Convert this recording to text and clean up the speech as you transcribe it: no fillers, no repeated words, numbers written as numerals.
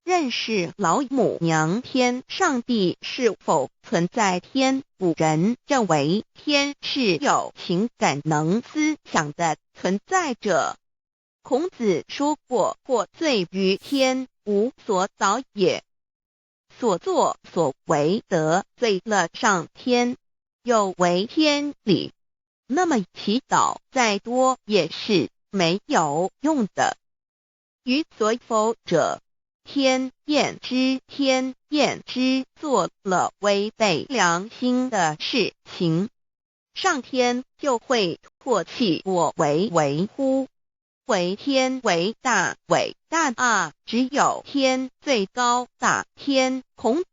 認識老母娘天上帝是否存在天？古人認為天是有情感能思想的存在者。孔子說過：“獲罪於天，無所禱也。”所作所為得罪了上天，有違天理，那麼祈禱再多也是沒有用的。於所否者，天厭之，天厭之，做了違背良心的事情，上天就會唾棄我為為乎？唯天為大，偉大啊！只有天最高大。天，孔子。